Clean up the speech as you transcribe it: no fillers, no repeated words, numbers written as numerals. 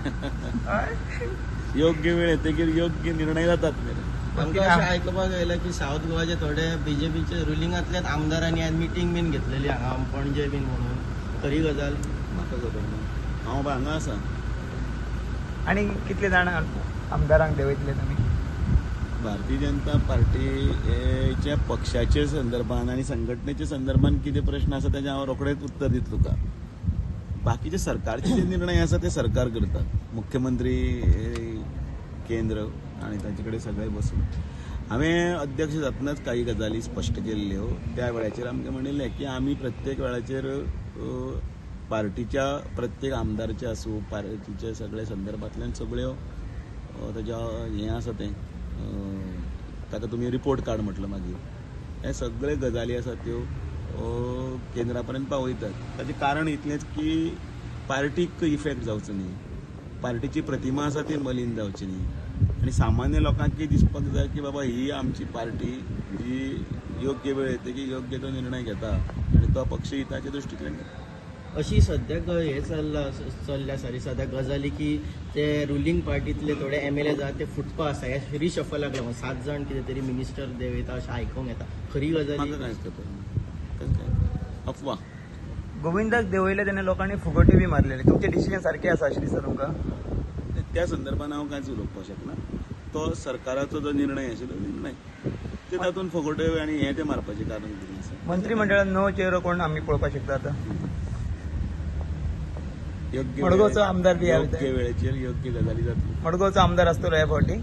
हय? योग्य वेळ येतकीर योग्य निर्णय जातात मेरे. आमकां अशें आयकुपाक आयलां की सावथ गोवाचे थोडे बीजेपीचे रुलिंगांतल्याच आमदारांनी आज मिटींग बीन घेतलेली हांगा पणजे बीन म्हणून, खरी गजाल? म्हाका खबर ना, हांव हांगा आसा. आनी कितले जाण आमदारांक देंवयतले तुमी? भारतीय जनता पार्टीच्या पक्षाचे संदर्भान आनी संघटनेच्या संदर्भान कितें प्रश्न आसा तेजे हांव रोखडेच उत्तर दितलो तुका. बाकीचे सरकारचे जे निर्णय आसा ते सरकार करता, मुख्यमंत्री, केंद्र आनी तांचे कडेन सगळे बसून. हांवें अध्यक्ष जातनाच काही गजाली स्पश्ट केल्ल्यो. त्या वेळाचेर आमकां म्हणिल्लें की आमी प्रत्येक वेळाचेर पार्टीच्या प्रत्येक आमदारचे आसूं, पार्टीच्या सगळ्या संदर्भांतल्यान सगळ्यो ताज्या हें आसा तें ताका तुमी रिपोर्ट कार्ड म्हटलं मागीर, हे सगळे गजाली आसा त्यो केंद्रा पर्यंत पावयतात. ताचें कारण इतलेंच की पार्टीक इफेक्ट जावचो न्ही, पार्टीची प्रतिमा आसा ती मलीन जावची न्ही आनी सामान्य लोकांकय दिसपाक जाय की बाबा ही आमची पार्टी जी योग्य वेळ येतकीर योग्य तो निर्णय घेता आनी तो पक्ष हिताच्या दृश्टींतल्यान घेता. अशी सद्याक हे चल्ला चल्ल्या सॉरी सद्या गजाली की ते रुलींग पार्टीतले थोडे एमएलए जातात ते फुटपा आसा, हे रिशफलाक लागून 7 जाण कितें तरी मिनिस्टर देंवयता अशें आयकूंक येता, खरी गजाली? म्हाका कांयच खबर ना, काय अफवा. गोविंदाक देंवयले तेन्ना लोकांनी फुगोटी बी मारलेली, तुमचें डिसिजन सारकें आसा अशें दिसता तुमकां? त्या संदर्भान हांव कांयच उलोवपाक शकना. तो सरकाराचो जो निर्णय आशिल्लो निर्णय, ते तातूंत फुगोट्यो आनी हें तें मारपाचें कारण कितें आसा? मंत्रीमंडळात नवो चेहरो कोण आमी पळोवपाक शकता आतां? योग्य मडगांवचो आमदार बी योग्य वेळेचेर योग्य गजाली जातल्यो. मडगांवचो आमदार आसतलो ह्या फावटी?